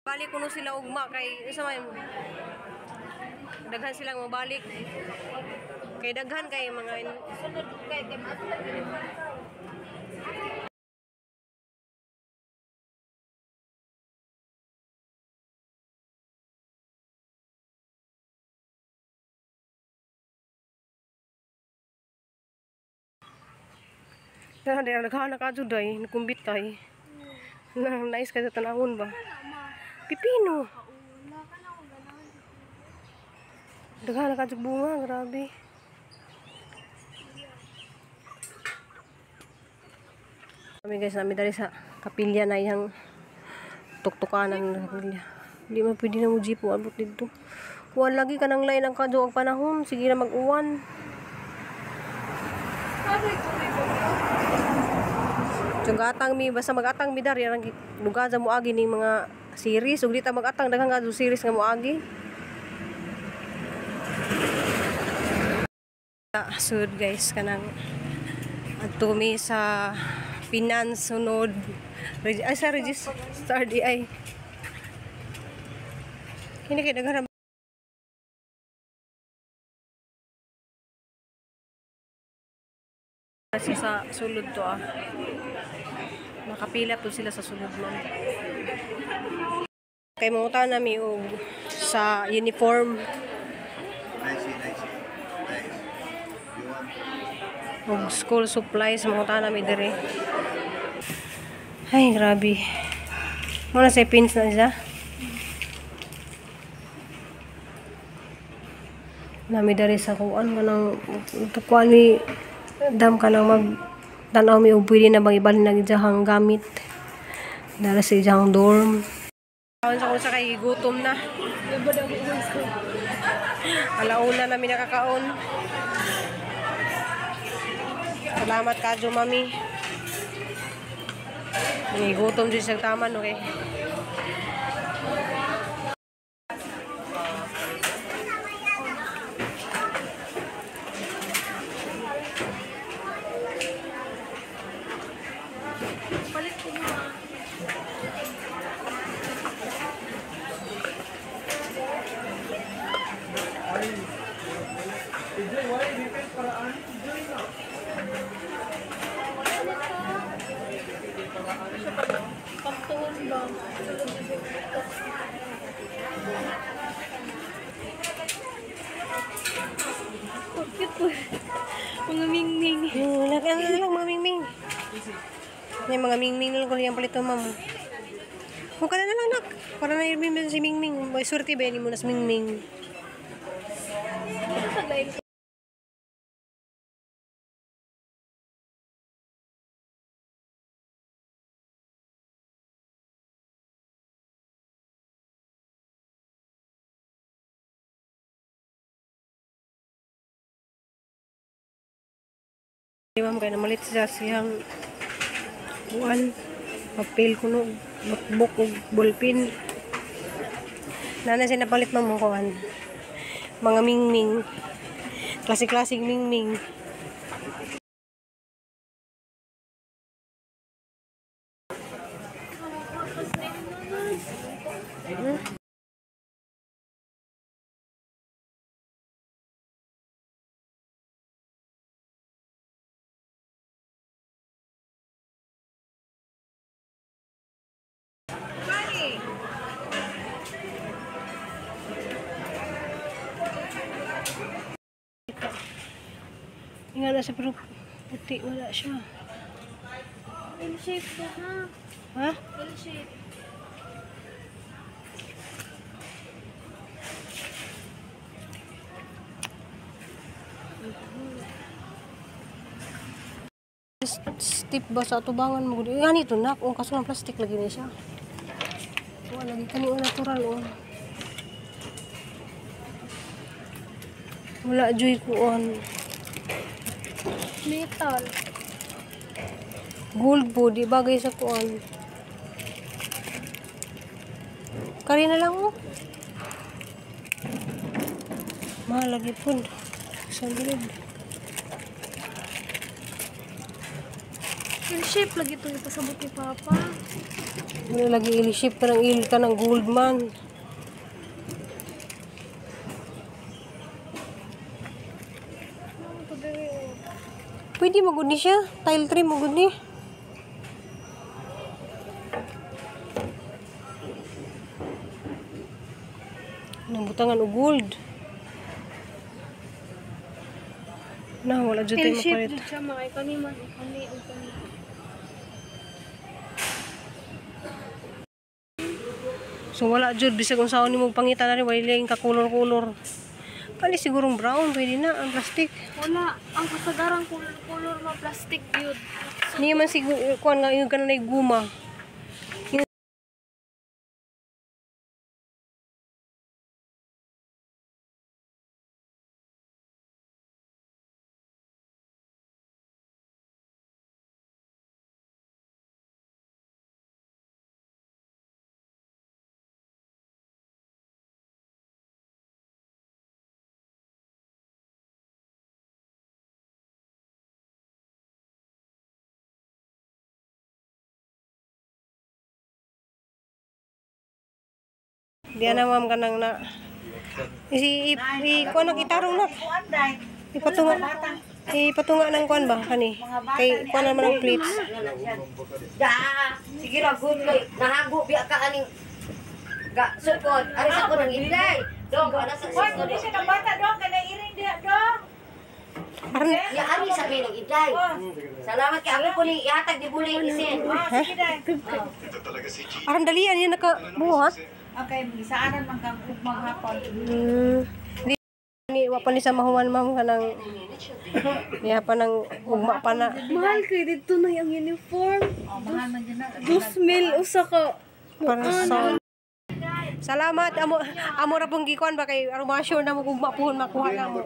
Balik kuno sila ugma kay isa man daghan silang mabalik. Kay daghan kay mga Sunod kay kay maadto gid. Daghan daghan na kadto day, kumbit tay. Na nice kay sa tanawon ba. Pipino. Daghan na kadto bunga, grabe. Kami guys, nami dali sa kapilya na iyang tuktukanan ng kapilya. Hindi man pwede na mo jeep mo abot dito. Kuan lagi ka nang lain ang kadyo ang panahon, sige na mag-uwan. Tunggatang mi basta magatang mi dari ang lugar sa moagi ning mga series ug di ta magatang daghang kadto series nga moagi. Sud guys kanang adto mi sa finance sunod ay sa register di ay kini kay daghan kasi sa sulod to ah. Nakapila po sila sa sulod ma'am. Kay mangutan nami og sa uniform. Nice, nice, nice. You want Og school supplies mangutan nami diri. Ay grabe. Muna sa pins na siya. Nami diri sa kuan kanang tukuan ni dam kanang mag tan-aw mi og pwede na bang ibalhin ang iyahang gamit. Dara sa iyahang dorm. Kaon sa kung sa kay gutom na. Alauna na mi nakakaon. Salamat kadyo mami. Gutom din siyang taman, okay? Palit ko mo. Pagtuon ba? Cute po. Mga mingming. Wala ka na lang mga mingming. May mga mingming na lang kung iyang palito, ma'am. Huwag ka na lang, nak. Para na yung si mingming. May surti ba yun mo na si mingming? Ma'am, kaya namalit siya siyang kuan, papel kuno, notebook ug ballpen. Nana siya napalit ma'am kuan. Mga mingming. Klase-klaseng mingming. Nga na siya pero puti wala siya. L shape ba ha? Ha? L shape. Stip ba sa atubangan mo? Yan ito nak. Oh, kaso ng plastic lagi na siya. Wala lagi kani natural oh. Wala joy kuon. Metal. Gold po, di bagay sa kuan. Kari na lang oh. Mahal lagi po. 600. L shape lagi ito ipasabot ni Papa. Wala lagi ili-shape ka ng il ka ng gold man. Pwede magud ni siya. Tile tray magud ni. Nang butangan og gold. Na wala jud tayo L-shape mapalit. jud siya mga kani man kani ug kani. So wala jud bisag unsaon nimo pangita na rin wala yung kakulor-kulor. Kani sigurong brown pwede na ang plastic. Wala ang kasagarang kulor-kulor ma plastic gyud. Niya man siguro kuan nga yung kanang guma. Diyan na ma'am kanang na. Isi i kuan ang itarong na. Ipatunga. Ipatunga ng kuan ba kani? Kay kuan naman ang plates. Da, sige ra good kay nahago biya ka aning ga sukod. Ari sa ko nang inday. Dong ana sa Hoy, kung di siya kang bata dong, kanay iring diha dong. Aron Ya ari sa may nang inday. Salamat kay ako ko ni ihatag ni Buling isin. Oh, sige day. Aron dalian niya nakabuhat. Okay, gisaanan man kang ugmang hapon. Di ni wa pa ni sa mahuman ma'am kanang niya pa nang ugma pa na. Mahal kay dito na yung uniform. Oh, mahal man dyan na. 2,000 usa ka. Person. Salamat amo amo ra pong gikuan ba kay aron ma-sure na mo kung mapuhon makuha na mo.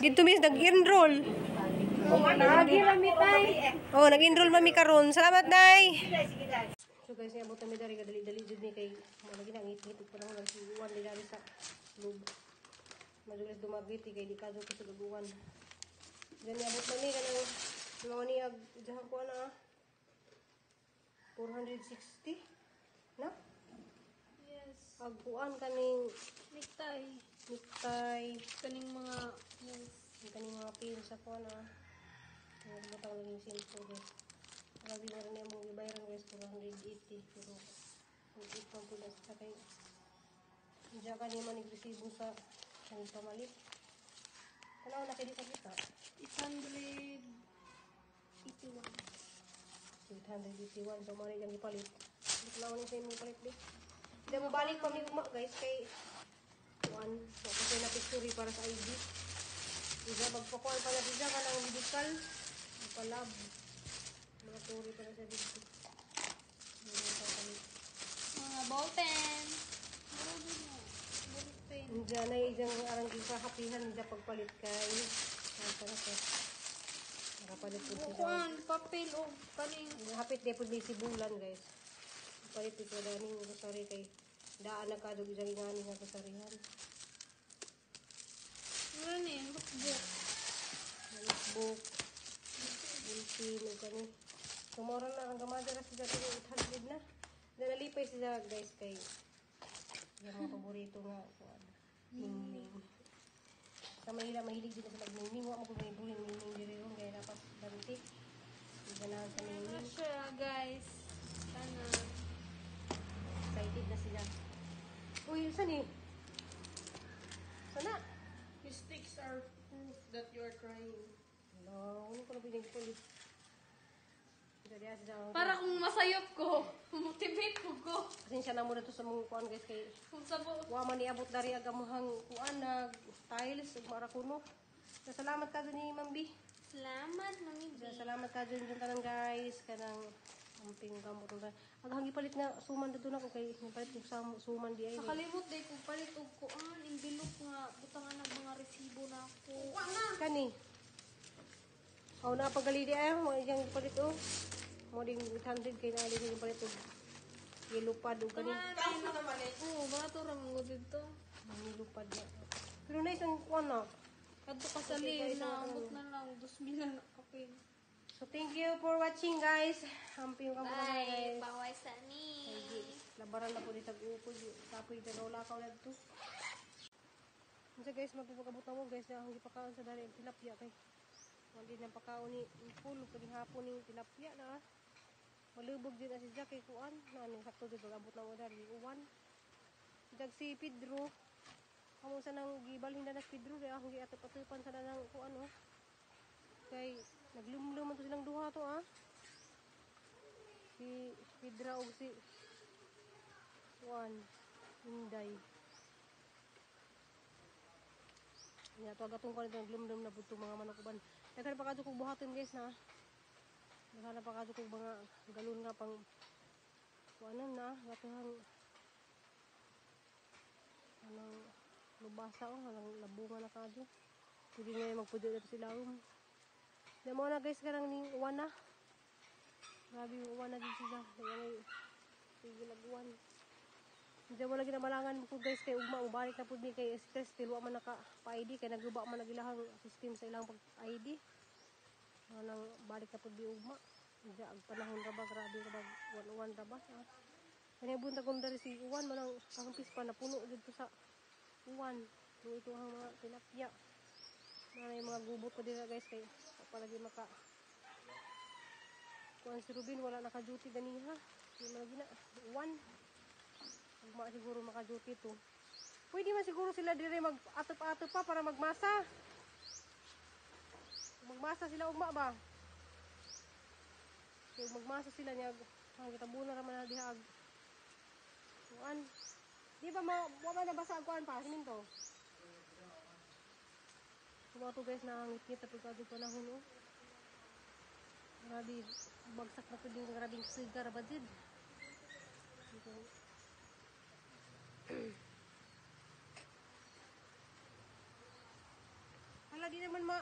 Dito miss nag-enroll. Lagi ra mi tay. Oh, nag-enroll mami karon. Salamat, Nay. So guys, niabot kami dari kadali-dali jud ni kay mo lagi nang ngit-ngit pa nang uwan di dari sa lub. Madulas dumagit kay di kadto ko sa gaguan. Diyan niabot kami kanang mga ni ag diyan ko na 460 na? Yes. Agkuan kaning Necktie. necktie, Kaning mga yes. kaning mga pin sa kuan ah. Ang butang lagi yung simple guys. Grabe na rin yung mga ibayaran guys, 480. Pero, ang ipang po na sa kay Diyan ka niya man nagresibo sa kanyang pamalit. Tanaw na kayo di sa kita. 881. 881. So, mga niyang ipalit. Hindi ko na sa imong palit, di. Hindi mo balik pa mi ugma guys kay kuan. So, kasi na picture para sa ID. Diya magpakuan pa na diya ka ng medical. Palab. Mga turi pa na sa dito. Mga ballpen. Ballpen. Diyan na isang arang hapihan diya pagpalit kay ano na to. Nakapalit po siya. Kuan, papel o kaning Hapit di po may sibulan guys. Palit ito daning grocery kay daan na kadog isang ingani nga groceryhan. ano ni, notebook. Notebook, bulletin, o gani. Tumora na ang gamada ra sila pero 800 na. Nalipay sila guys kay yung mga paborito nga kuan. Ningning. Sa Manila mahilig din sa magningning. Wa mo kung may buhin ningning diri ron kaya dapat banti. Ganahan sa Ano ningning. siya, guys. Sana. Excited na sila. Uy, saan eh? Sana? Mistakes are proof that you are trying. Hello, ano ko na pinag-kulit? Para kung masayop ko, motivate ko ko. Pasensya na muna to sa mga kuan guys kay Kung sabo. wa man niabot dari ag amuhang kuan nag tiles ug marakuno. So, salamat ka dun ni Ma'am B. Salamat, Mami B. So, salamat ka dun dun tanan guys kanang amping kamot na. Ang hangi palit nga suman dito na ko kay palit og suman di ay. Nakalimot day kung palit og kuan, envelope nga butangan ng mga resibo na ako. Kani. Aw na pagali di ay mo iyang palit oh. Mo ding 800 kay naali ni palit og yellow pad og kani. Oo, barato ra man gud dito. Yellow pad na. Pero nice ang kuan na. Kadto ka sa na ambot na lang 2,000 na kapin. So thank you for watching, guys. Amping ka muna, Bye. guys. Baway sa ni. Labaran na po dito upoy. Kapoy lakaw na dito. Unsa guys, magpapagabot na mo guys na ang gipakaon sa dali ang tilapia kay. Wala din ang pakaon ni full kani hapon ni tilapia na. Ah. Malubog din na si Jack kay kuan na ano sakto dito pag-abot na mo dali uwan. Jag si Pedro. Amo sa nang gibalhin na si Pedro di akong giatop-atopan sa nang kuan oh. Kay naglumlum man to silang duha to ah. Si Pedro og si Juan Inday. Ya, to agatong ko nito naglumlum na pud mga manok uban. Daghan pa kadto kog buhaton guys na. Daghan pa kadto kog mga galon nga pang kuanan na gatuhang anang lubasa oh, anang labungan na kadto. Pwede nga magpuyo dito sila um. Di mo na guys karang ning uwan na. Grabe yung uwan na din sila. Kaya sige laguan. Hindi mo lagi namalangan ko guys kay ugma ubalik na pud ni kay stress til wa man naka pa-ID kay naguba man nagilahang system sa ilang pag-ID. Anang balik na pud di ugma. Hindi ag panahon ra ba grabe ra ba uwan-uwan ra ba. Ah. Kani buntag kong dari si uwan man ang kahampis pa napuno didto sa uwan. Do ito ang mga tilapia. Mga yung mga gubot ko dira guys kay palagi maka kuan si Ruben wala naka-duty ganiha. Di man lagi na uwan. Ugma siguro maka-duty to. Pwede man siguro sila dire mag-atop-atop pa para magmasa. Magmasa sila ugma ba? Kay magmasa sila niya ang gitabunan ra man na diha ag kuan. Di ba ma wa ba nabasa ang kuan pa siminto? Kuma to guys nangit-ngit na pagkadto panahon oh. Grabe bagsak na pud yung grabing sigar ba jud. Dito. Hala, di naman ma...